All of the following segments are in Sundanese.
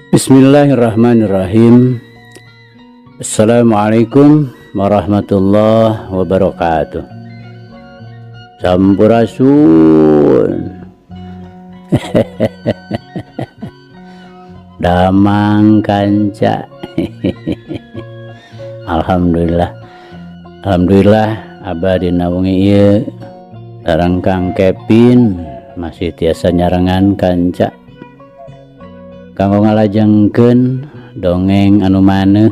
Bismillahirrahmanirrahim. Assalamualaikum warahmatullahi wabarakatuh. Sampurasun. Damang kanca. Alhamdulillah. Alhamdulillah abah dina wengi ieu sareng Kang Kevin masih tiasa nyarengan kanca. Kanggo ngalajengkeun dongeng anu maneuh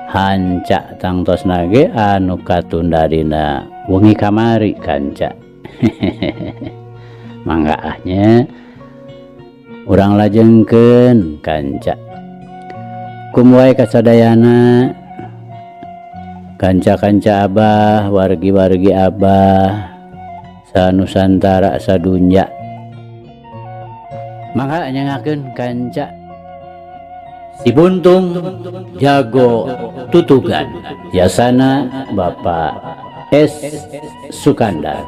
hanca tangtosna ge anu katunda dina wengi kamari kanca. Mangga ah nya urang lajengkeun kanca. Kum wae kasadayana kanca-kanca abah, wargi-wargi abah sanusantara sadunya. Mangga nyangakeun kanca Si Buntung Jago Tutugan Yasana Bapak S Sukandar.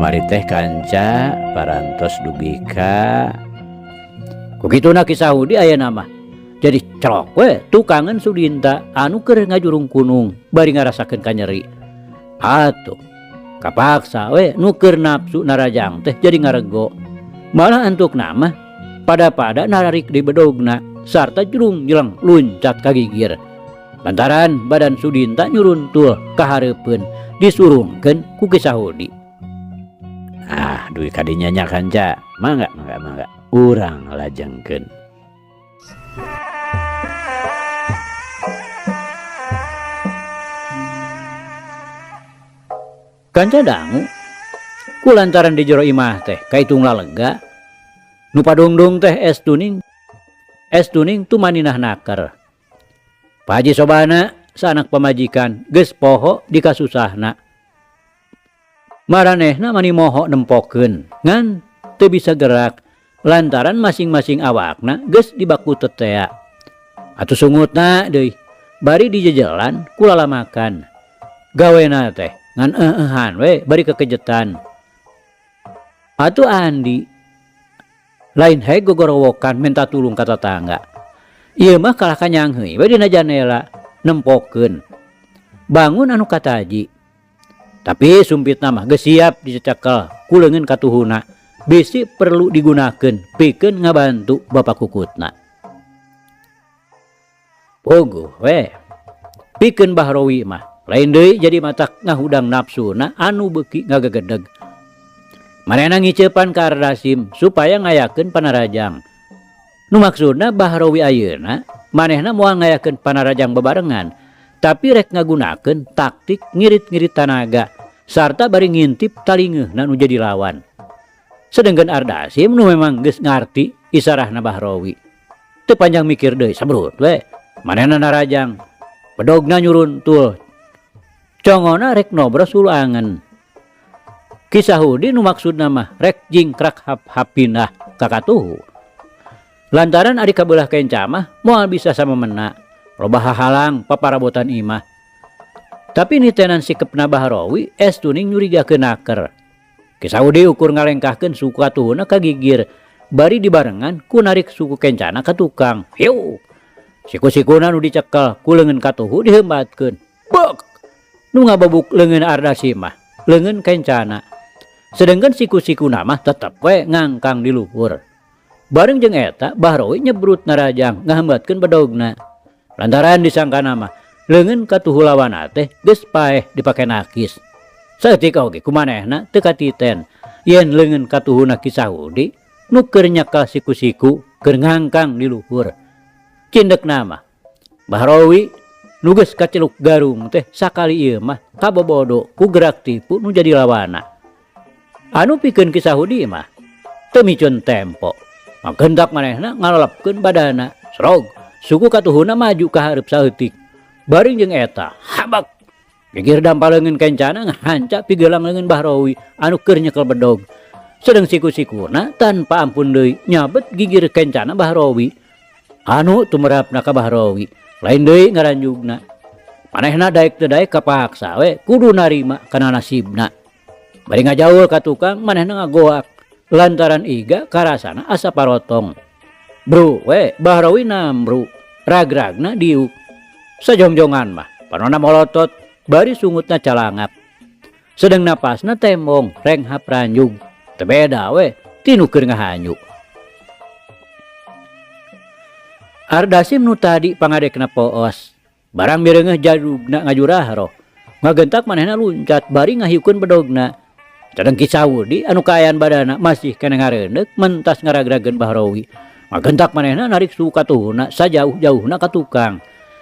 Kamari teh kanca parantos dugi ka kukituna Ki Sahudi aya nama jadi celok we tukangan Sudinta anu keur ngajurung kunung bari ngarasakeun kanyeri atuh kapaksa we nu keur nafsu narajang teh jadi ngarego malah antuk nama pada-pada nararik di bedogna sarta jurung jeleng luncat ka gigir lantaran badan Sudinta nyuruntul ka hareupeun disurungkeun ku Ki Sahudi. Ah, duit kadinya nya kanca. Mangga, mangga, mangga. Urang lajengkeun. Kanca dangu ku lantaran di jero imah teh kaitung lalega nu padungdung teh es tuning es tuning tumaninah naker. Pak Haji Sobana sanak pamajikan geus poho di kasusahna. Maranehna mani moho nempokeun ngan teu bisa gerak lantaran masing-masing awakna geus dibaku tetea. Atuh sungutna deui bari dijejelan ku lalamakan. Gawena teh ngan eueuhan we bari kekejetan. Atuh Andi lain he gogorowokan minta tulung ka tatangga. Ieu mah kalah kanyangheui we dina janela nempokeun. Bangun anu kataji. Tapi sumpitna mah geus siap dicekel ku leungeun katuhuna. Bisi perlu digunakeun pikeun ngabantu bapak kukutna. Puguh we. Pikeun Bahrowi mah lain deui jadi matak ngahudang nafsuna anu beuki ngagegedeg. Manehna ngiceupan ka Ardasim supaya ngayakeun panarajang. Nu maksudna Bahrowi ayeuna manehna moal ngayakeun panarajang bebarengan, tapi rek ngagunakeun taktik ngirit-ngirit tanaga sarta bari ngintip talingeuna nu jadi lawan. Sedengkeun Ardasim nu memang geus ngarti isarahna Bahrowi. Teu panjang mikir deui sabrut we. Manehna narajang, bedogna nyuruntul. Congona rek nobros hulu angen. Ki Sahudi nu maksudna mah rek jingkrak hap-hap pindah ka katuhu. Lantaran ari kabelah kenca mah moal bisa samemena. Loba hahalang paparabotan imah. Tapi nitenan sikepna Bahrowi es tuning nyurigakeun naker. Ki Sahudi ukur ngalengkahkeun suku katuhuna ka gigir bari dibarengan ku narik suku kencana ka tukang. Hiu. Siku-sikuna nu dicekel ku leungeun katuhu diheumbatkeun. Bek. Nu ngababuk leungeun Ardasi mah leungeun kencana. Sedengkeun siku-sikuna mah tetep we ngangkang di luhur. Bareng jeung eta Bahrowi nyebrut narajang ngahambatkeun bedogna. Lantaran disangkana mah leungeun katuhu lawana teh geus paeh dipake nakis. Saeutik oge kumanehna teu katiten yen leungeun katuhuna Ki Sahudi nu keur nyekel siku-siku keur ngangkang di luhur. Cindekna mah Bahrowi nu geus kaceluk garung teh sakali ieu mah kabobodo ku gerak tipu nu jadi lawana. Anu pikeun Ki Sahudi mah teu micun tempo. Magendak manehna ngalolepkeun badana. Srog Suku katuhuna maju ka hareup saeutik. Baring jeung eta, habak! Gigir dampa leungeun kencana ngahanca pigelang leungeun Bahrowi anu keur nyekel bedog. Sedeng siku-sikuna tanpa ampun deui nyabet gigir kencana Bahrowi. Anu tumerapna ka Bahrowi, lain deui ngaranjugna. Manehna daek teu daek kapaksa we kudu narima kana nasibna. Bari ngajaul ka tukang manehna ngagoak lantaran iga karasana asa parotong. Bru we Bahrowi nambru, ragragna diuk. Sajongjongan mah panona molotot bari sungutna calangap. Sedeng napasna tembong renghap ranjug. Teu beda we ti nu keur ngahanyu. Ardasim nu tadi pangadekna poos. Barang mireungeuh jadugna ngajurah roh. Ngagentak manehna luncat bari ngahiukeun bedogna. Sedeng Ki Saudi anu kaayaan badana masih keneh ngareundeuk mentas ngaragrageun Bahrowi. Ngagentak manehna narik suku katuhuna sajauh-jauhna ka tukang.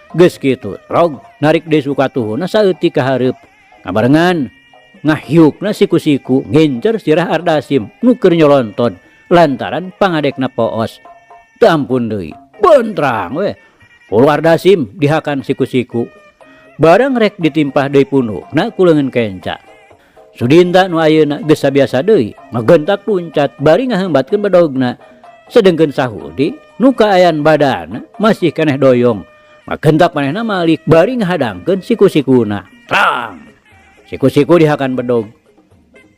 Geus kitu rog narik deui suku katuhuna saeutik ka hareup. Ngabarengan ngahiukna siku-siku ngincer sirah Ardasim nu keur nyolontod lantaran pangadekna poos. Teu ampun deui, bentrang we. Hulu Ardasim dihakan siku-siku. Barang rek ditimpah deui punukna ku leungeun kenca. Sudinta nu ayeuna geus sabiasa deui ngagentak luncat bari ngaheumbatkeun bedogna. Sedengkeun Sahudi nu kaayaan badana masih keneh doyong. Ngagentak manehna malik bari ngahadangkeun siku-sikuna. Trang! Siku-siku dihakan bedog.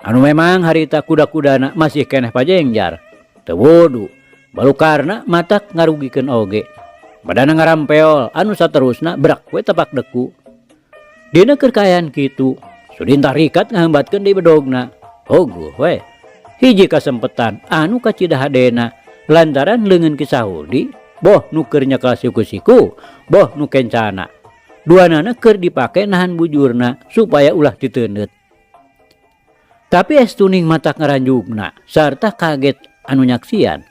Anu memang harita kuda-kudana masih keneh pajengjar. Teu wudu, balukarna matak ngarugikeun oge. Badana ngarampeol anu saterusna brak we tapak deku. Dina keur kaayaan kitu, Sudinta rikat ngaheumbatkeun deui bedogna. Hoguh we. Hiji kasempetan anu kacida hadena lantaran leungeun Ki Sahudi boh nu keur nyekel siku-siku, boh nu kencana. Duanana keur dipake nahan bujurna supaya ulah titeundeut. Tapi estuning matak ngaranjugna sarta kaget anu nyaksian.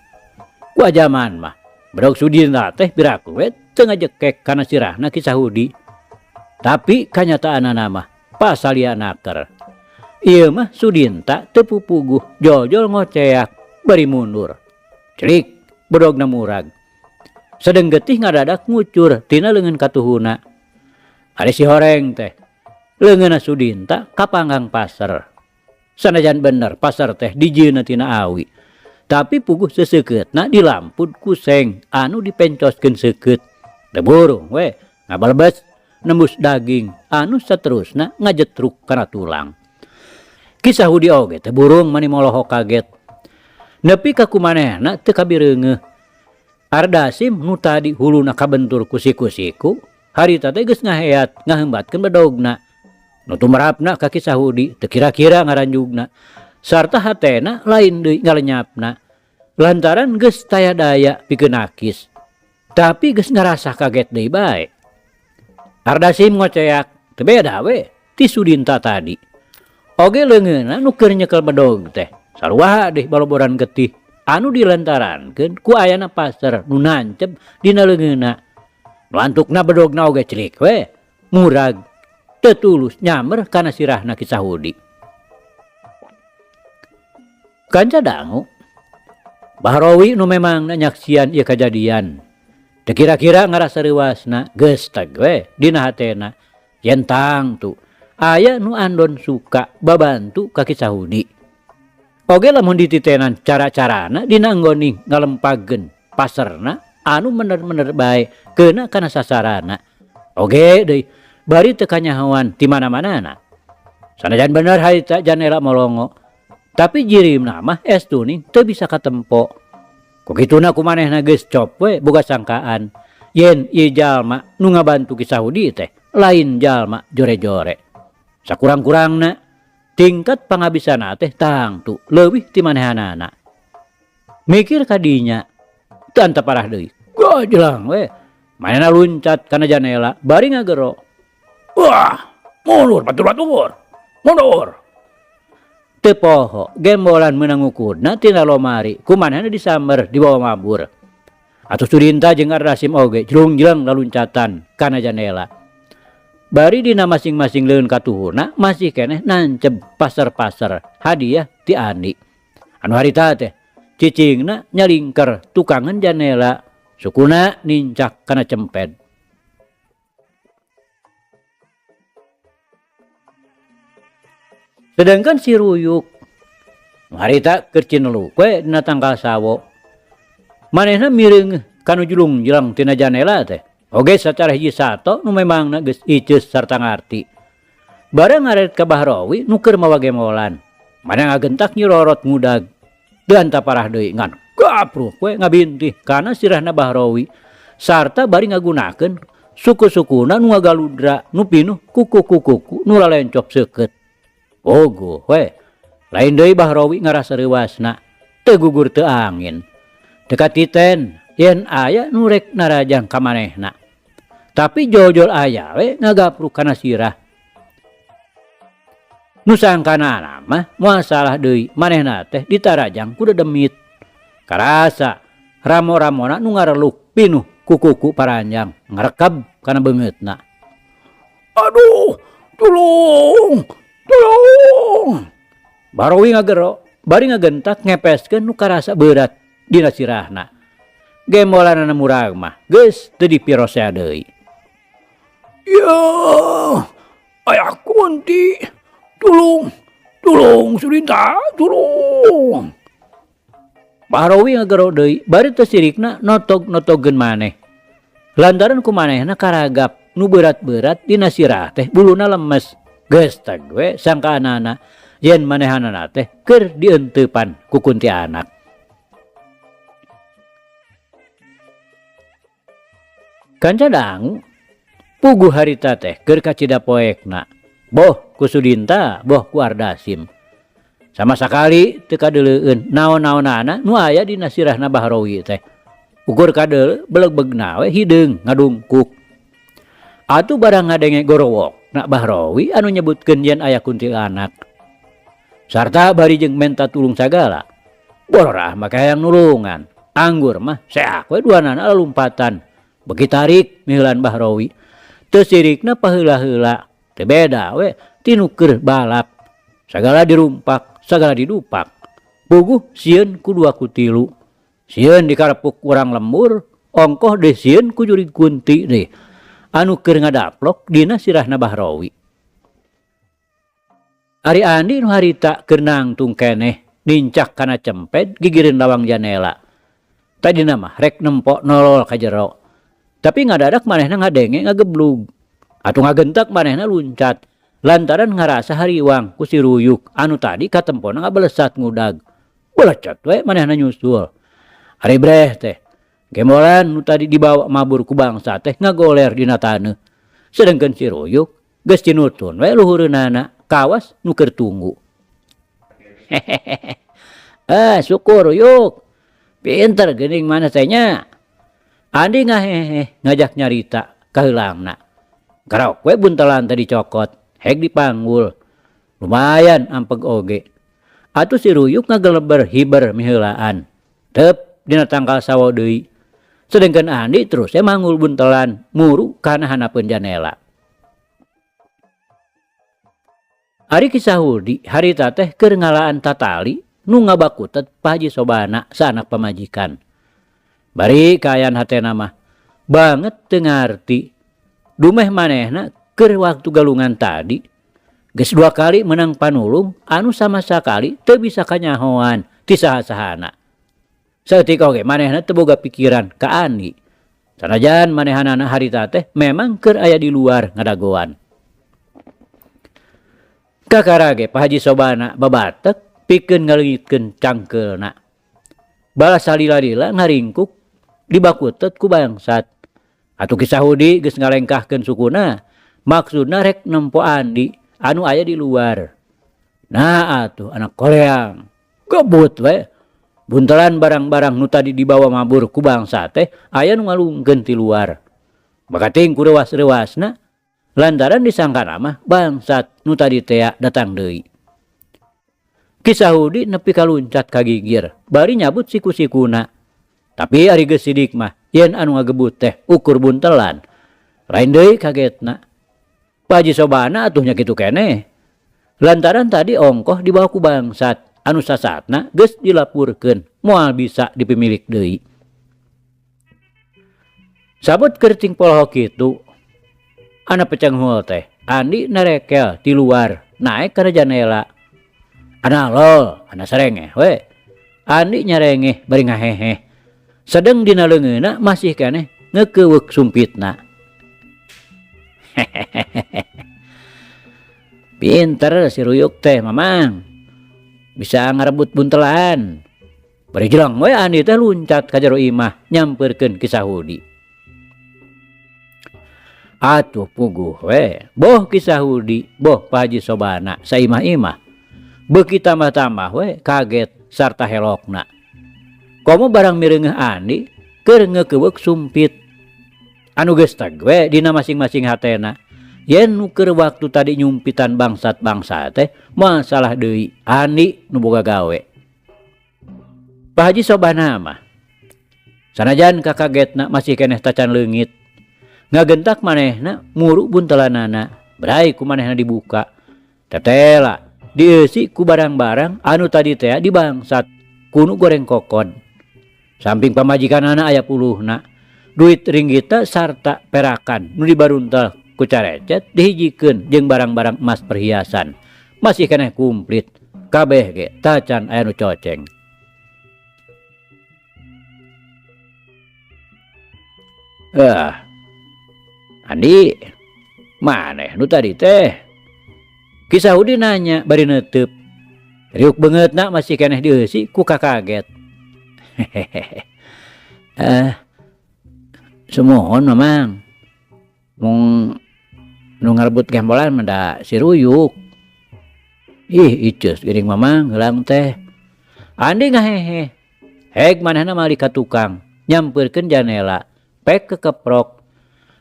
Ku ajaman mah bedog Sudinta teh piraku we teu ngajekek kana sirahna Ki Sahudi. Tapi kanyataanana mah pasalia naker. Ieu mah Sudinta teu pupuguh jol-jol ngoceak bari mundur. Celik bedogna murag. Sedeng getih ngadadak ngucur tina leungeun katuhuna. Ari si horeng teh leungeunna Sudinta kapanggang paser. Sanajan bener paser teh dijieunna tina awi. Tapi puguh seseukeutna dilampud ku seng anu dipencoskeun seukeut. Teu burung we ngabalebes nembus daging anu saterusna ngajetruk kana tulang. Ki Sahudi oge teh burung mani molohok kaget. Nepi ka kumanehna teu kabireungeuh. Ardasim nu tadi huluna kabentur ku siku-siku, harita teh geus ngaheat ngaheumbatkeun bedogna. Nu tumerapna ka Ki Sahudi teu kira-kira ngaranjugna sarta hatena lain deui ngalenyapna. Lantaran geus taya daya pikeun nakis. Tapi geus ngarasa kaget deui bae. Ardasim ngoceak, teu beda we ti Sudinta tadi. Oge leungeunna nu keur nyekel bedog teh sarua deh baloboran getih anu dilantarankeun ku ayana paser nu nancep dina leungeunna. Nu antukna bedogna oge celik we, murag, teu tulus nyamber kana sirahna Ki Sahudi. Kanca dangu, Bahrowi nu memangna nyaksian ieu kajadian. Teu kira-kira ngarasa reuasna geus teg we dina hatena yen tangtu aya nu andon suka babantu ka Ki Sahudi. Oge lamun dititenan cara-carana dina anggoning ngalempageun paserna anu mener-mener bae keuna kana sasarana. Oge deui bari teu kanyahoan ti mana-manana. Sanajan bener harita janela molongo, tapi jirimna mah estuning teu bisa katempo. Ku kituna ku manehna geus cop we boga sangkaan yen ieu jalma nu ngabantu Ki Sahudi teh lain jalma jore-jore. Sakurang-kurangna tingkat pangabisana teh tangtu leuwih ti manehanana. Mikir kadinya teu antep parah deui. Gojlang we. Manehna luncat kana janela bari ngagero. Wah, mundur batur-batur. Mundur. Teu poho gembolan meunang ngukudna tina lomari ku manehna disamber dibawa mabur. Atuh Sudinta jeung Ardasim oge jelung-jeleng laluncatan kana janela. Bari dina masing-masing leungeun katuhuna masih keneh nanceb paser-paser hadiah ti Andi. Anu harita teh cicingna nyalingker tukangan janela Sukuna nincak kana cemped. Sedangkan si Ruyuk nu harita keur cineluk we dina tangkal sawo. Manehna mireungeuh kanu julung-jelang tina janela teh. Oge sacara hiji sato nu memangna geus iceus sarta ngarti. Barang ngaret ka Bahrawi nu keur mawa gemolan. Manehna ngagentak nyirorot ngudag. Deun taparah deui ngan gapruk we ngabintih kana sirahna Bahrawi sarta bari ngagunakeun suku-sukuna nu ngagaludra nu pinuh kuku-kuku nu lalencop seukeut. Pogo we lain deui Bahrawi ngarasa reuasna teu gugur teu angin. Teu katiten yen aya nu rek narajang ka manehna. Tapi jol-jol aya we ngagapruk kana sirah. Nu sangkanana mah moal salah deui manehna teh ditarajang ku dedemit. Karasa ramo-ramona nu ngareluk pinuh ku kuku paranjang ngarekeb kana beungeutna. Aduh, tulung, tulung. Bahrawi ngagero bari ngagentak ngepeskeun nu karasa beurat dina sirahna. Gembolanana murag mah geus teu dipirosea deui. Yeuh, aya kunti. Tulung, tulung Sudinta, tulung. Bahrawi ngagero deui bari teu sirikna notog-notogeun maneh. Lantaran ku manehna karagap nu beurat-beurat dina sirah teh buluna lemes. Geus tag we sangkaanana yen manehanana teh keur dientepan ku kuntianak. Kanca dangu puguh harita teh keur kacida poekna. Boh ku Sudinta, boh ku Ardasim. Sama sakali teu kadeuleueun naon-naonana nu aya dina sirahna Bahrawi teh. Ukur kadeuleu belegbegna we hideung ngadungkuk. Atuh barang ngadenge gorowok na Bahrawi anu nyebutkeun yen aya kuntilanak. Sarta bari jeung menta tulung sagala. Bororah mah hayang nulungan. Anggur mah seak we duanana lalumpatan. Beuki tarik miheulan Bahrawi. Teu sirikna paheula-heula. Teu beda we tinu keur balap. Sagala dirumpak, sagala didupak. Puguh sieun ku dua ku tilu. Sieun dikarepuk urang lembur, ongkoh deui sieun ku jurig kunti deui. Anu keur ngadaplok dina sirahna Bahrawi. Ari Andi nu harita keur nangtung keneh nincak kana cemped gigireun lawang janela. Tadina mah rek nempo nolol ka jero. Tapi ngadadak manehna ngadenge ngageblug. Atuh ngagentak manehna luncat lantaran ngarasa hariwang ku si Ruyuk anu tadi katempona ngabelesat ngudag. Belecet we manehna nyusul. Ari breh teh gembolan nu tadi dibawa mabur ku bangsa teh ngagoler dina taneuh. Sedengkeun si Ruyuk geus cinutun we luhureunana kawas nu keur tunggu. Hehehe. Syukur Ruyuk. Pinter geuning maneh teh nya. Andi ngahehe ngajak nyarita kaheulangna. Karok we buntelan teh dicokot, heg dipanggul. Lumayan ampeg oge. Atuh si Ruyuk ngageleber hiber miheulaan. Tep dina tangkal sawo deui. Sedengkeun Andi terus we manggul buntelan muru kana hanapeun janela. Ari Ki Sahudi harita teh keur ngalaan tatali nu ngabakutet Pak Haji Sobana saanak pamajikan. Bari kaayaan hatena mah banget teu ngarti. Dumeh manehna keur waktu galungan tadi geus dua kali menang panulung anu sama sakali teu bisa kanyahoan ti saha-sahana. Saeutik oge manehna teu boga pikiran ka Andi. Sanajan manehanana harita teh memang keur aya di luar ngadagoan. Kakara ge Pak Haji Sobana babatek pikeun ngaleungitkeun cangkeulna. Balas salila-lila ngaringkuk dibakutet ku bangsat. Atuh Ki Sahudi geus ngalengkahkeun sukuna, maksudna rek nempo Andi anu aya di luar. Nah atuh anak koleang, gebut we. Buntelan barang-barang nu tadi dibawa mabur ku bangsa teh aya nu ngalungkeun ti luar. Bakating ku reuas-reuasna lantaran disangkana mah bangsat nu tadi tea datang deui. Ki Sahudi nepi ka luncat ka gigir, bari nyabut siku-sikuna. Tapi ari geus sidik mah yen anu ngagebut teh ukur buntelan. Lain deui kagetna. Pak Haji Sobana atuh nya kitu keneh. Lantaran tadi ongkoh dibawa ku bangsat anu sasatna geus dilapurkeun moal bisa dipimilik deui. Sabut keur ting poloho kitu ana pecenghul teh Andi narekel ti luar naek kana janela. Ana lol, ana sarengeh we. Andi nyarengeh bari ngaheheh. Sedeng dina leungeunna masih keneh ngekeuweuk sumpitna. Pinter si Ruyuk teh mamang. Bisa ngarebut buntelan. Bari jeleng we Andi teh luncat ka jero imah nyampeurkeun Ki Sahudi. Atuh puguh we, boh Ki Sahudi, boh Pak Haji Sobana saimah-imah. Beuki tambah-tambah we kaget sarta helokna. Komo barang mireungeuh Andi keur ngekeuweuk sumpit. Anu geus teg we dina masing-masing hatena. Yen nu keur waktu tadi nyumpitan bangsat-bangsa teh moal salah deui Andi nu boga gawe. Pak Haji Sobana mah sanajan kakagetna masih keneh tacan leungit. Ngagentak manehna muru buntelanana, brai ku manehna dibuka. Tetela dieusi ku barang-barang anu tadi teh dibangsat kunu goreng kokod. Samping pamajikanana aya puluhna, duit ringgita sarta perakan nu dibaruntal ku carecet dihijikeun jeung barang-barang emas perhiasan. Masih keneh kumplit, kabeh ge tacan aya nu coceng. Andi, maneh nu tadi teh? Ki Sahudi nanya bari neuteub. Riuk beungeutna masih keneh dieusi ku kakaget. Sumuhun mamang. Mung nu ngarebut gembolan mah da si Ruyuk. Ih, iceus geuning mamang heulang teh. Andi ngahehe. Heg manehna mali ka tukang, nyampeurkeun janela, pek kekeprok.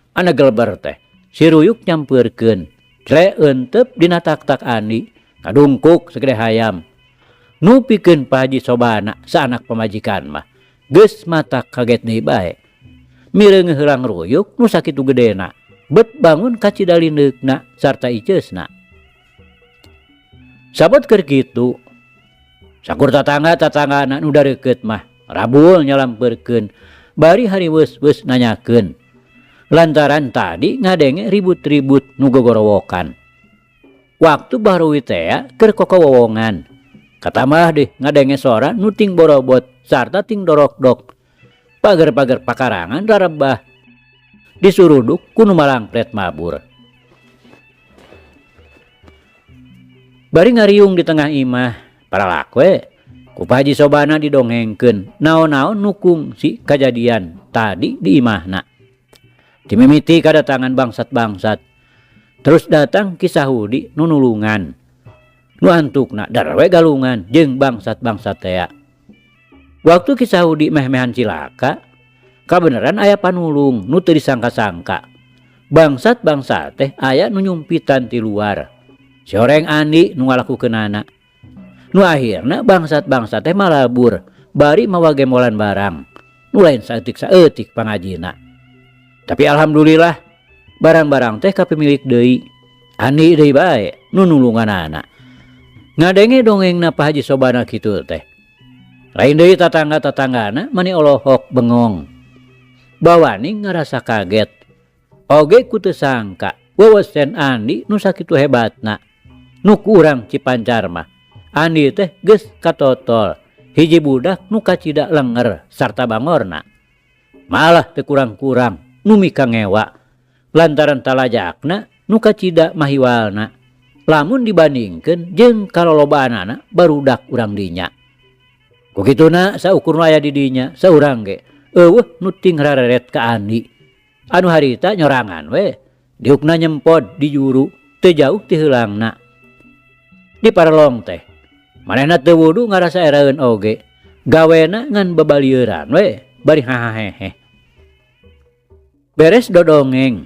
Ana geleber teh. Si Ruyuk nyampeurkeun. Cre eenteup dina tak-tak Andi, kadungkuk segede hayam. Nu pikeun Pak Haji Sobana saanak pamajikan mah. Geus mata kaget deui bae. Mireungeuh heulang Ruyuk nu sakitu gedena. Bet bangun kacida lindeukna sarta iceusna. Sabot keur kitu, sakur tatangga-tatanggana nu dareukeut mah rabul nyalampeurkeun bari hariweus-weus nanyakeun. Lantaran tadi ngadenge ribut-ribut nu gogorowokan. Waktu Bahrowi tea keur kokowowongan. Katamah deh ngadenge sora nu ting borobot sarta ting dorokdok. Pager-pager pakarangan rarebah. Disuruduk ku nu malangplet mabur. Bari ngariung di tengah imah, paralak we ku Pak Haji Sobana didongengkeun naon-naon nu kungsi kajadian tadi di imahna. Dimimiti kadatangan bangsat-bangsat. Terus datang Ki Sahudi nu nulungan. Nu antukna darwe galungan jeung bangsat-bangsat tea. Waktu Ki Sahudi meh-mehan cilaka, kabeneran aya panulung nu teu disangka-sangka. Bangsat-bangsat teh aya nu nyumpitan ti luar. Si horeng Andi nu ngalakukeunana. Nu akhirna bangsat-bangsat teh malabur bari mawa gembolan barang. Nu lain saeutik-saeutik pangajina. Tapi alhamdulillah barang-barang teh kapimilik deui. Andi deui bae nu nulunganana. Ngadenge dongengna Pak Haji Sobana kitu teh. Lain deui tatangga-tatanggana mani olohok bengong. Bawaning ngarasa kaget. Oge ku teu sangka wewesen Andi nu sakitu hebatna. Nu ku urang Cipancar mah. Andi teh geus katotol. Hiji budak nu kacida lenger sarta bangorna. Malah teu kurang-kurang nu mika ngewa. Lantaran talajakna nu kacida mahiwalna. Lamun dibandingkeun jeung kalolobaanana barudak urang dinya. Ku kituna saukur nu aya di dinya saurang ge eueuh nu ting rareret ka Andi. Anu harita nyorangan we diukna nyempod di juru teu jauh ti heulangna. Di parelong teh manehna teu wudu ngarasa eraeun oge. Gawena ngan babalieuran we bari hahahehe. Beres dodongeng.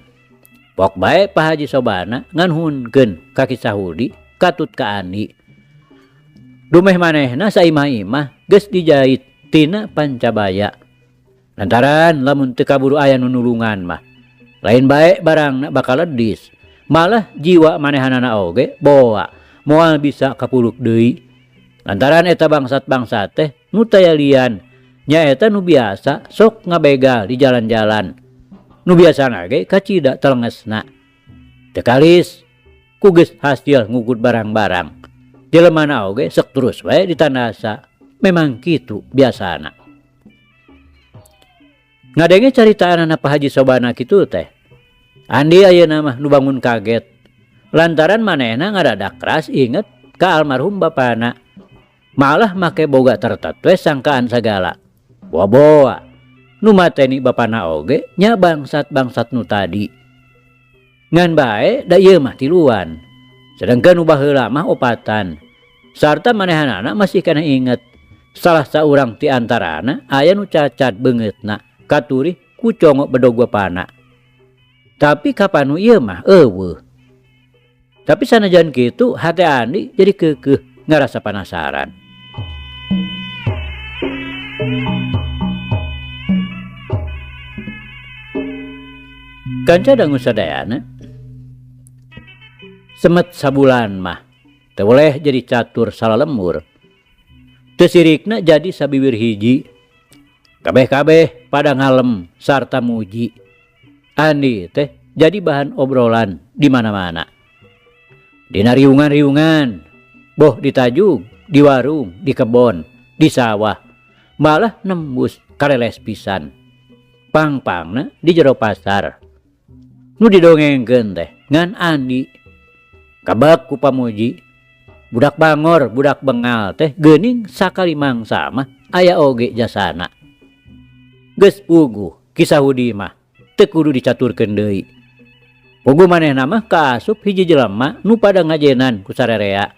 Pok bae Pak Haji Sobana ngan hunkeun ka Ki Sahudi katut ka Andi. Dumeh manehna saimah-imah geus dijait tina pancabaya. Lantaran lamun teu kaburu aya nu nulungan mah. Lain bae barangna bakal ledis. Malah jiwa manehanana oge boa moal bisa kapuluk deui. Lantaran eta bangsat-bangsat teh nu taya lian nyaeta nu biasa sok ngabegal di jalan-jalan. Nu biasana ge kacida telengesna. Teu kalis ku geus hasil ngugud barang-barang. Jelemana oge sok terus wae ditandasa. Memang kitu biasana. Ngadenge caritaanana Pak Haji Sobana kitu teh. Andi ayeuna mah nu bangun kaget. Lantaran manehna ngadadak keras inget ka almarhum bapana. Malah make boga tertet we sangkaan sagala. Boa-boa. Nu mateni bapana oge nya bangsat-bangsat nu tadi. Ngan bae da ieu mah tiluan. Sedengkeun nu baheula mah opatan. Sarta manehanana masih keneh inget. Salah saurang ti antarana aya nu cacat beungeutna katurih ku congok bedog bapana. Tapi kapan nu ieu mah eueuh. Tapi sanajan kitu hate Andi jadi keukeuh ngarasa panasaran. Kanca dangu sadayana semet sabulan mah teu boleh jadi catur salalemur. Teu sirikna jadi sabiwir hiji. Kabeh-kabeh pada ngalem sarta muji. Andi teh jadi bahan obrolan di mana-mana. Dina riungan-riungan, boh ditajug, di warung, di kebon, di sawah, malah nembus kareles pisan. Pang-pangna di jero pasar. Nu didongengkeun teh ngan Andi. Kabak ku pamuji. Budak bangor, budak bengal teh geuning sakali mangsa mah aya oge jasana. Geus puguh kisah Hudi mah teu kudu dicaturkeun deui. Puguh manehna mah kaasup hiji jelema nu pada ngajenan ku sarerea.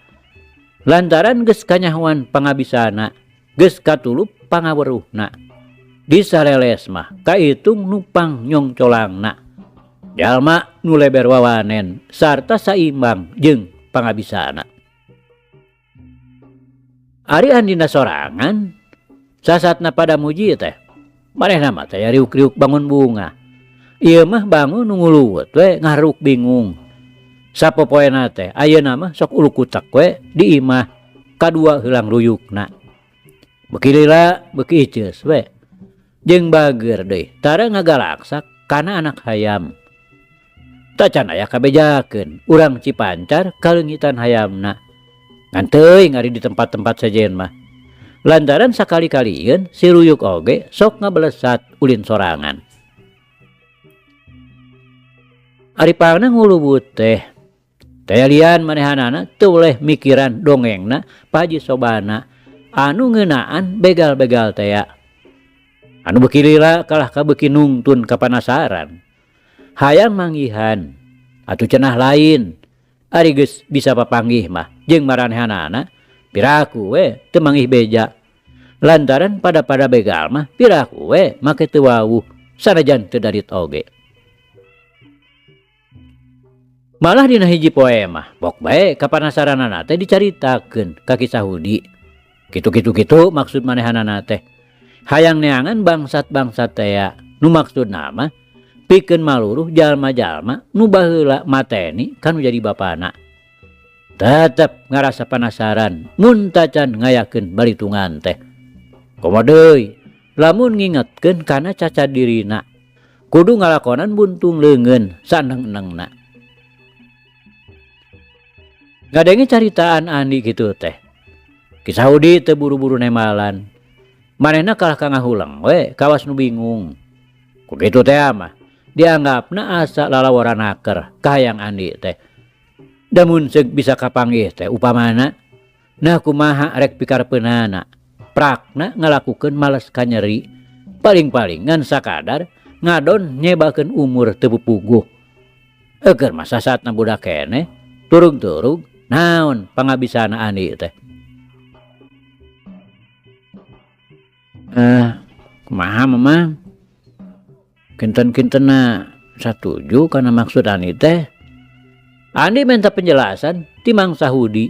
Lantaran geus kanyahoan pangabisana, geus katulup pangaweruhna. Di saleles mah kaitung nu pangnyongcolangna. Jalma nu leber wawanen sarta saimbang jeung pangabisana. Ari andina sorangan sasatna pada muji teh. Manehna mah teh riuk-riuk bangun bunga. Ieu mah bangun nu nguluwut we ngaruk bingung. Sapopoena teh ayeuna mah sok ulukutek we di imah kadua heulang ruyukna. Beuki lila beuki iceus we. Jeung bager deui tara ngagalaksak kana anak hayam. Tacan aya kabejakeun urang Cipancar kaleungitan hayamna. Ngan teuing ari di tempat-tempat sejen mah. Lantaran sakali-kalieun si ruyuk oge sok ngabelesat ulin sorangan. Ari pangna ngulubut teh. Teh lian manehanana teu boleh mikiran dongengna Pak Haji Sobana anu ngeunaan begal-begal tea. Anu beuki lila kalah ka beuki nungtun kapanasaran. Hayang manggihan atuh cenah lain. Ari geus bisa papanggih mah jeung maranehanana piraku we teu manggih beja. Lantaran pada-pada begal mah piraku we make teu wawuh sanajan teu darit oge. Malah dina hiji poe mah pok bae kapanasaranana teh dicaritakeun ka Ki Sahudi. Kitu-kitu-kitu maksud manehanana teh. Hayang neangan bangsat-bangsat tea nu maksudna mah pikeun maluruh jalma-jalma nu baheula mateni kanu jadi bapana. Tetep ngarasa panasaran mun tacan ngayakeun balitungan teh. Komo deui lamun ngingetkeun kana cacat dirina kudu ngalakonan buntung leungeun saneng-nengna. Ngadenge caritaan Andi kitu teh. Ki Sahudi teu buru-buru nemalan. Manehna kalah ka ngahuleng we kawas nu bingung. Ku kitu teh mah dianggapna asa lalawaran haker kahayang Andi teh. Da mun seug bisa kapanggih teh upamana nah kumaha rek pikarpeunana. Prakna ngalakukeun males kanyeri. Paling-paling ngan sakadar ngadon nyebakeun umur teu pupuguh. Eukeun mah sasatna budak keneh turug-turug naon pangabisana Andi teh. Kumaha mamang? Kinten-kintenna satuju kana maksud Andi teh. Andi minta penjelasan ti Mang Sahudi.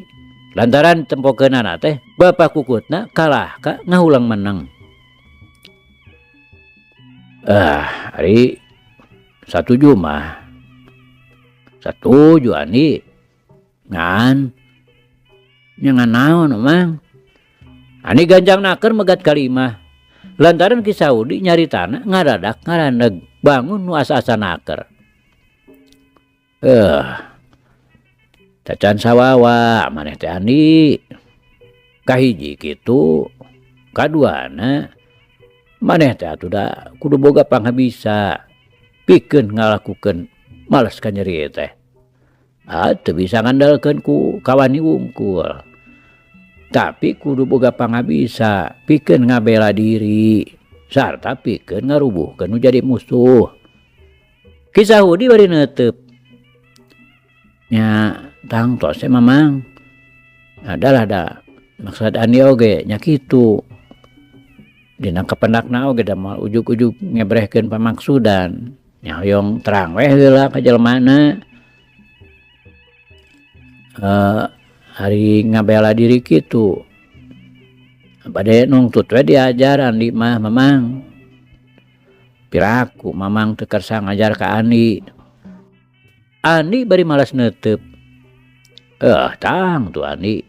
Lantaran tempokeunana teh bapa kukutna kalah ka ngahulang menang. Ari satuju mah. Satuju Andi. Ngan nya ngan naon Mang? Andi ganjang naker megat kalimah. Lantaran Ki Saudi nyaritana ngadadak ngaraneg bangun nu asa-asa naker. Eh, tacan sawawa maneh teh Andi. Kahiji kitu, kaduana maneh teh atuh da kudu boga panghabisa pikeun ngalakukeun males ka nyeri teh. Ah, teu bisa ngandalkeun ku kawani wungkul. Tapi kudu boga pangabisa pikeun ngabela diri sarta pikeun ngarubuhkeun nu jadi musuh. Ki Sahudi bari neuteup. Nya tangtos we Mamang. Adalah da maksud Andi oge nya kitu. Dina kapendakna oge da moal ujug-ujug ngebrehkeun pamaksudan. Nya hoyong terang we heula ka jelemana. Ari ngabela diri kitu bade nungtut we diajar Andi mah Mamang. Piraku Mamang teu kersa ngajar ka Andi. Andi bari malas neuteup. Eh tang tuh Andi.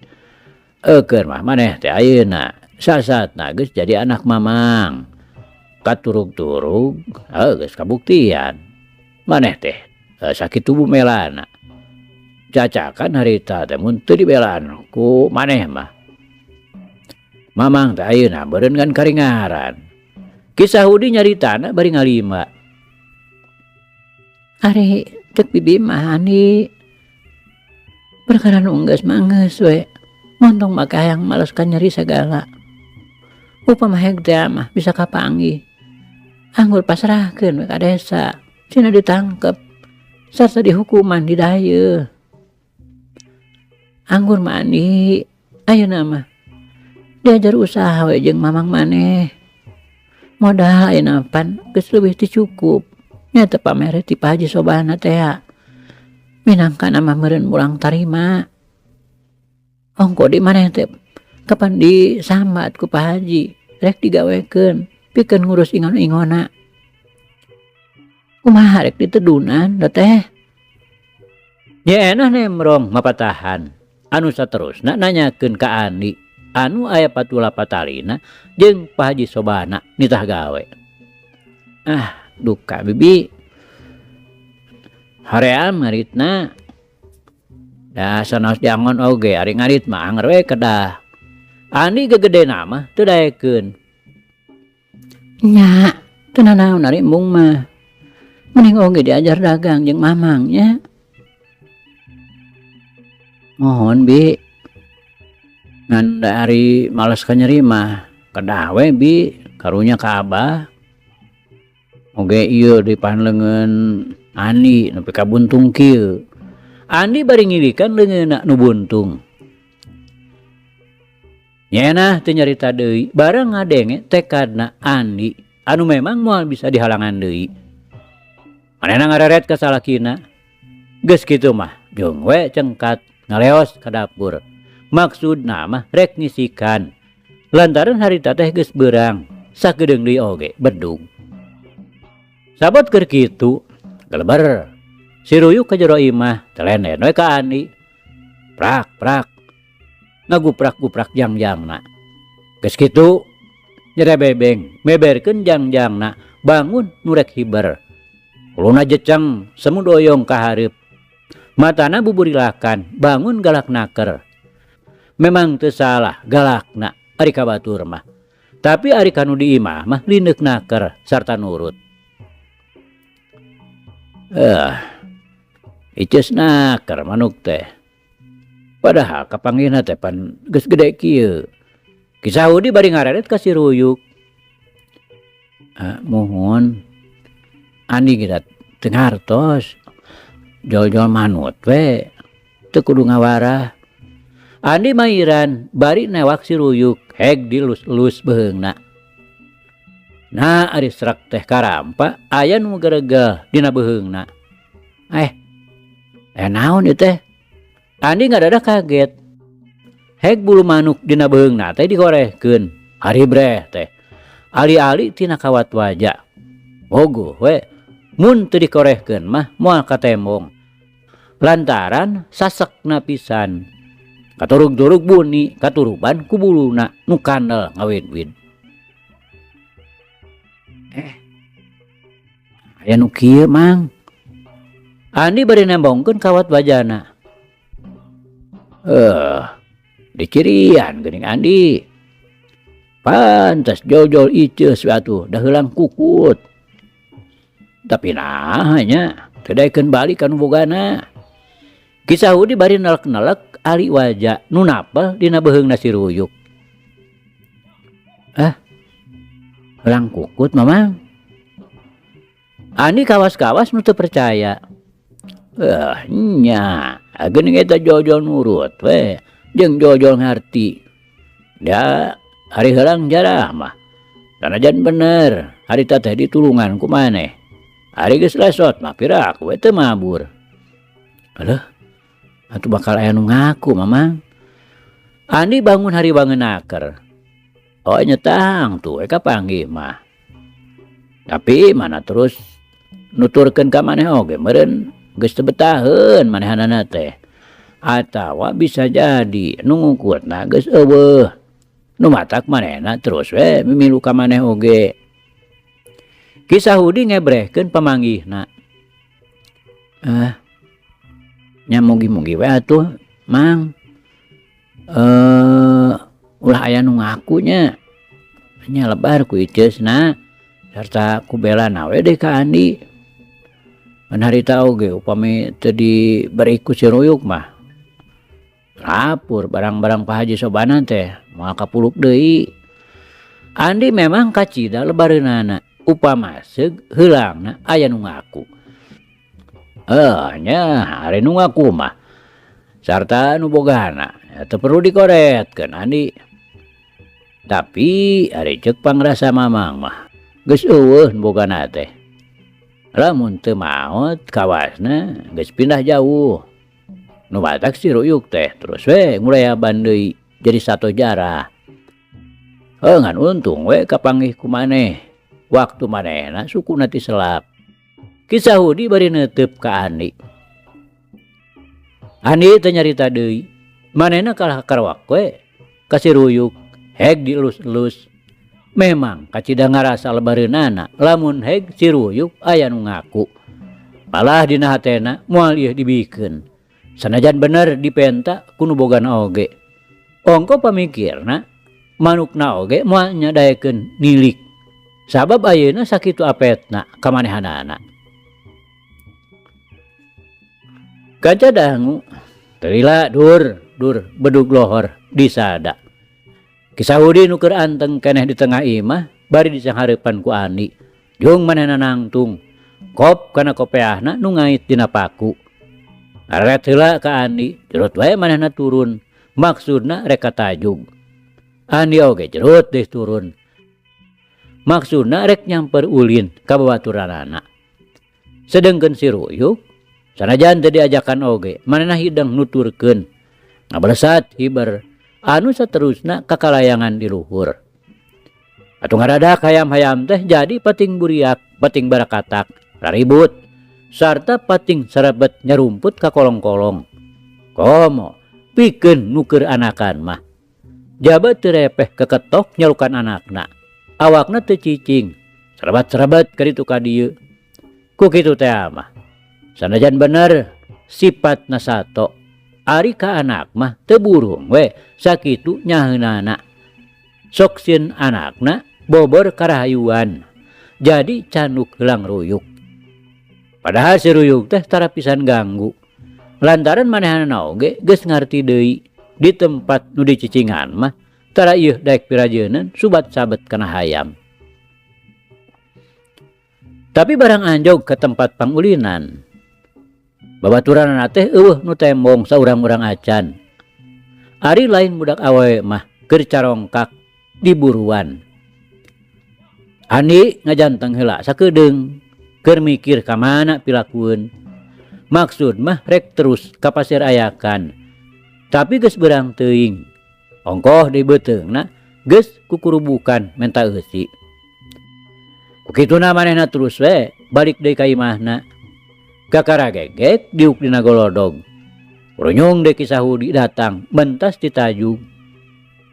Eukeun mah maneh teh ayeuna sasatna geus jadi anak Mamang. Katurug-turug geus kabuktian. Maneh teh sakitu bumelana. Cacakan harita teh mun teu dibelaan ku maneh mah. Mamang teh ayeuna beureun ngan karingaran. Ki Sahudi nyaritana bari ngalima. Ari cek bibi mah Andi perkara nu enggeus mah enggeus we. Montong mah hayang males ka nyeri sagala. Upama heg teh mah bisa kapanggih. Anggur pasrahkeun we ka desa, cenah ditangkep sarta dihukuman di dayeuh. Anggur mah Andi ayeuna mah diajar usaha we jeung mamang maneh. Modal ayeuna pan geus leuwih ti cukup. Nya teh pamere ti Pak Haji Sobana tea. Minangkana mah meureun urang tarima. Ongko di maneh teh kapan disambat ku Pak Haji rek digawekeun pikeun ngurus ingon-ingonna. Kumaha rek ditedunan da teh? Nya enah nemrong mapatahan. Anu saterusna nanyakeun ka Andi anu aya patula patalina jeung Pak Haji Sobana nitah gawe. Ah, duka bibi. Hoream ngaritna. Da sanaos diangon oge ari ngarit mah anger we kedah. Andi gegedena mah teu daekeun. Nya, teu nanaon ari embung mah. Mending oge diajar dagang jeung Mamang nya. Mohon bi. Ngan da ari males ka nyeri mah kedah we bi karunya ka abah. Oge ieu di panleungeun Andi nepi ka buntung kieu. Andi bari ngilikan leungeunna nu buntung. Nyenah teu nyarita deui bareng ngadenge tekadna Andi anu memang moal bisa dihalangan deui. Manehna ngareret ka salakina. Geus kitu mah jeung we cengkat ngaleos ka dapur. Maksudna mah rek ngisikan. Lantaran harita teh geus beurang, sakedeung deui oge bedug. Sabot keur kitu, geleber. Si Ruyuk ka jero imah telenden we ka Andi. Prak prak. Ngaguprak-guprak jangjangna. Geus kitu nyerebebeng meberkeun jangjangna bangun nu rek hiber. Huluna jeceng semu doyong ka hareup. Matana buburilakan bangun galak naker. Memang teu salah galakna ari ka batur mah. Tapi ari kanu di imah mah lindeuk naker sarta nurut. Iceus naker manuk teh. Padahal kapanggihna teh pan geus gede kieu. Ki Sahudi bari ngareret ka si Ruyuk. Muhun Andi ge teu ngartos. Jol-jol manut we teu kudu ngawarah. Andi mairan bari newak si Ruyuk heg dilus-elus beuheungna. Nah ari serak teh karampa aya nu geregel dina beuheungna. Naon ieu teh? Andi ngadadak kaget. Heg bulu manuk dina beuheungna teh dikorehkeun. Ari breh teh. Ali-ali tina kawat waja. Bogoh we mun teu dikorehkeun mah moal katembong. Lantaran sasekna pisan. Katurug-turug buni katuruban ku buluna nu kandel ngawid-wid. Aya nu kieu, Mang. Andi bari nembongkeun kawat bajana. Eh, dicirian geuning Andi. Pantes jol-jol iceus we atuh da heulang kukut. Tapi naha nya teu daekeun balik ka nu bogana. Ki Sahudi bari nelek-nelek ali waja nu napel dina beuheungna si Ruyuk. Ah, heulang kukut Mamang. Andi kawas-kawas nu teu percaya. Eh, nya, geuning eta jol-jol nurut we jeung jol-jol ngarti. Da ari heulang jarah mah. Sanajan bener harita teh ditulungan ku maneh. Ari geus lesot mah piraku we teu mabur. Aduh, atuh bakal aya nu ngaku Mamang. Andi bangun hariwangeun naker. Oh nya tang tuh we kapanggih mah. Tapi mana terus nuturkeun ka maneh oge meureun geus teu betaheun manehanana teh. Atawa bisa jadi nu ngukutna geus eueuh. Nu matak manehna terus we mimilu ka maneh oge. Ki Sahudi ngebrehkeun pamanggihna. Ah, nya mugi-mugi we atuh Mang. Ulah aya nu ngaku nya. Nya lebar ku iceusna sarta ku belana we deui ka Andi. Ngan harita oge upami teu diberi ku si Ruyuk mah lapur barang-barang Pak Haji Sobana teh moal kapuluk deui. Andi memang kacida lebareunana upama seug heulangna aya nu ngaku. Eh nya ari nu ngaku mah sarta nu bogana teu perlu dikoretkeun Andi. Tapi ari ceuk pangrasa Mamang mah geus eueuh nu bogana teh. Lamun teu maot kawasna geus pindah jauh. Nu matak si Ruyuk teh terus we ngulayaban deui jadi sato jarah. Heuh ngan untung we kapanggih ku maneh. Waktu manehna sukuna ti selap. Ki Sahudi bari neuteub ka Andi. Andi teu nyarita deui. Manehna kalah karawak we ka si Ruyuk heg dielus-elus. Memang kacida ngarasa lebareunana lamun heg si Ruyuk aya nu ngaku. Malah dina hatena moal ieu dibikeun. Sanajan bener dipenta ku nu bogana oge. Ongko pamikirna manukna oge moal nya daekeun nilik. Sabab ayeuna sakitu apetna ka manehanana. Kaca dangu teu lila dur dur bedug lohor disada. Ki Sahudi nu keur anteng keneh di tengah imah bari disanghareupan ku Andi. Jung manehna nangtung kop kana kopeahna nu ngait dina paku. Areret heula ka Andi, jerut wae manehna turun. Maksudna rek katajug. Andi oge jerut deui turun. Maksudna rek nyamper ulin ka babaturanana. Sedengkeun si Ruyuk sanajan teu diajakan oge manehna hideng nuturkeun. Ngabalesat hiber anu saterusna kakalayangan di luhur. Atuh ngaradak hayam-hayam teh jadi pating buriak, pating barakatak, raribut, sarta pating sarebet nyarumput ka kolong-kolong. Komo pikeun nu keur anakan mah. Jaba teu repeh keketok nyalukan anakna. Awakna teu cicing, sarebat-sarebet ka ditu ka dieu. Ku kitu teh mah. Sanajan bener sipatna sato, ari ka anak mah teu burung we sakitu nyaheunana. Sok sieun anakna bobor karahayuan. Jadi canuk heulang Ruyuk. Padahal si Ruyuk teh tara pisan ganggu. Lantaran manehanana oge geus ngarti deui di tempat nu dicicingan mah tara ieu daek pirajeuneun subat sabet kana hayam. Tapi barang anjog ke tempat pangulinan, babaturanana teh eueuh nu tembong saurang-urang acan. Ari lain budak awewe mah keur carongkak di buruan. Andi ngajanteng heula sakedeung keur mikir ka mana pilakueun. Maksud mah rek terus ka pasir ayakan. Tapi geus beurang teuing. Ongkoh di beuteungna geus kukurubukan menta eusi. Kukituna manehna terus we balik deui ka imahna. Kakara gegek diuk dina golodog. Runyung deui Ki Sahudi datang mentas ditajug.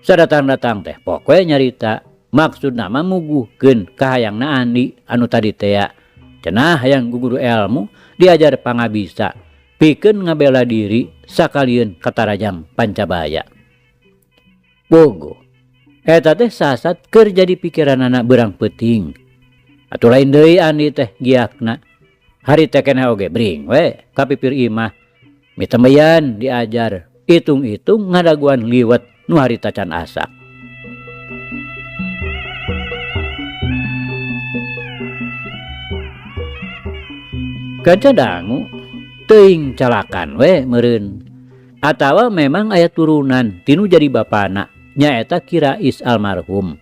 Sadatang-datang teh pok we nyarita maksudna mah muguhkeun kahayangna Andi anu tadi tea. Cenah hayang guguru elmu diajar pangabisa pikeun ngabela diri sakalieun katarajang pancabaya. Bogoh. Eta teh sasat keur jadi pikiranana beurang peuting. Atuh lain deui Andi teh giakna. Harita keneh oge bring we ka pipir imah. Mitembeyan diajar, itung-itung ngadaguan liwet nu harita can asak. Kanca dangu teuing calakan we meureun atawa memang aya turunan tinu jadi bapana nyaeta Ki Rais almarhum.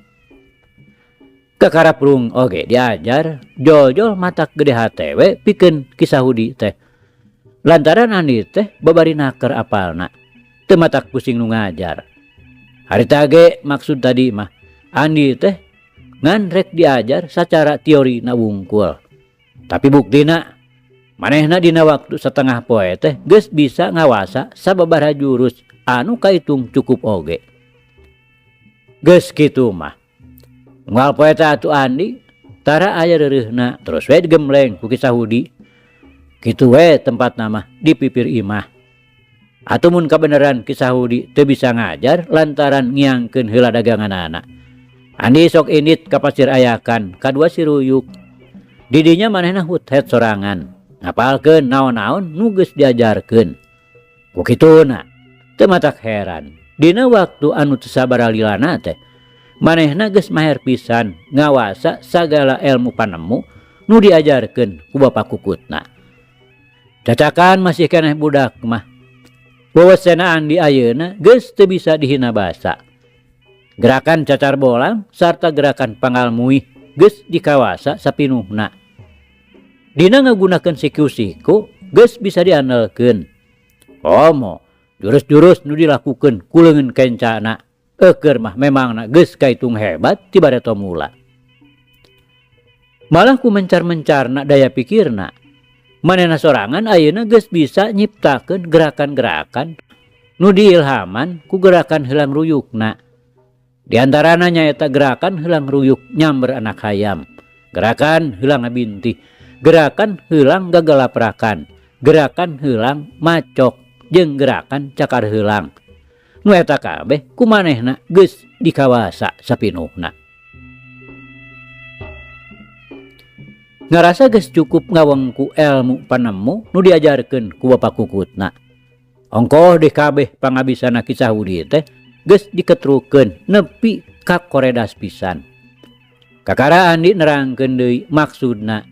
Kakara prung oge diajar jol-jol matak gede hate we pikeun Ki Sahudi teh. Lantaran Andi teh babari naker apalna, teu matak pusing nu ngajar. Harita ge maksud tadi mah Andi teh ngan rek diajar sacara teorina wungkul. Tapi buktina manehna dina waktu satengah poe teh geus bisa ngawasa sababaraha jurus anu kaitung cukup oge. Geus kitu mah unggal poe teh atuh Andi tara aya reureuhna terus we digembleng ku Ki Sahudi. Kitu we tempatna mah di pipir imah. Atuh mun kabeneran Ki Sahudi teu bisa ngajar lantaran ngiangkeun heula daganganana. Andi sok indit ka pasir ayakan kadua si Ruyuk. Di dinya manehna huthet sorangan ngapalkeun naon-naon nu geus diajarkeun. Ku kituna teu matak heran dina waktu anu teu sabaraha lilana teh manehna geus maher pisan ngawasa sagala elmu panemu nu diajarkeun ku bapa kukutna. Cacakan masih keneh budak mah. Wewesena Andi ayeuna geus teu bisa dihina basa. Gerakan cacar bolang sarta gerakan panggal muih geus dikawasa sapinuhna. Dina ngagunakeun siku-siku geus bisa diandelkeun. Komo jurus-jurus nu dilakukeun ku leungeun kencana eukeun mah memangna geus kaitung hebat ti bareto mula. Malah ku mencar-mencarna daya pikirna, manehna sorangan ayeuna geus bisa nyiptakeun gerakan-gerakan nu diilhaman ku gerakan heulang ruyukna. Di antarana nyaeta gerakan heulang ruyuk nyamber anak hayam, gerakan heulang ngabintih, gerakan heulang gagalaprakan, gerakan heulang macok, jeung gerakan cakar heulang. Nu eta kabeh ku manehna geus dikawasa sapinuhna. Ngarasa geus cukup ngawengku elmu panemu nu diajarkeun ku bapa kukutna. Ongkoh deh kabeh pangabisana Ki Sahudi teh geus diketrukeun nepi ka koredas pisan. Kakara Andi nerangkeun deui maksudna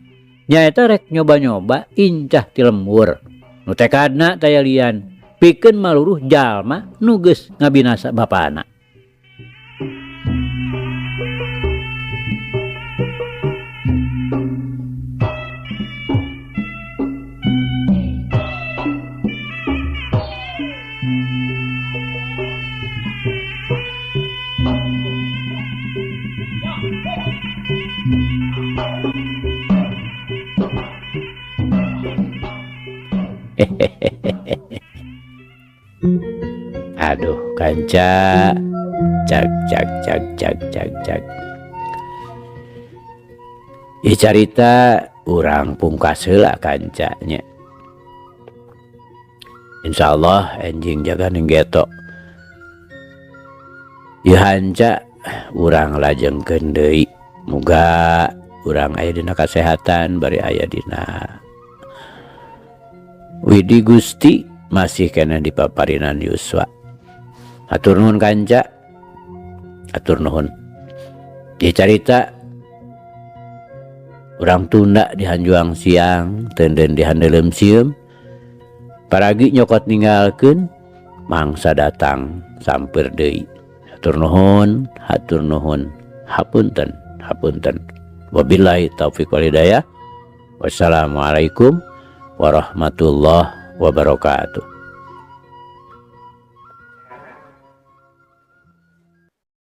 nyaeta rek nyoba-nyoba incah ti lembur. Nu tekadna taya lian pikeun maluruh jalma nu geus ngabinasa bapana. Aduh kanca, cak cak cak cak cak cak. Ieu carita urang pungkas heula kancanya. Insyaallah enjing jaga ning geto. Ieu hanca urang lajengkeun deui. Muga urang aya dina kasehatan bari aya dina Widi Gusti masih kena di paparinan Yuswa. Hatur nuhun kanca, hatur nuhun. Ieu carita urang tunda di hanjuang siang, tenden di handeuleum sieum. Paragi nyokot ninggalkeun, mangsa datang samper deui. Hatur nuhun, hatur nuhun, hapunten, hapunten. Wabillahi taufik wal hidayah. Wassalamualaikum warahmatullahi wabarakatuh.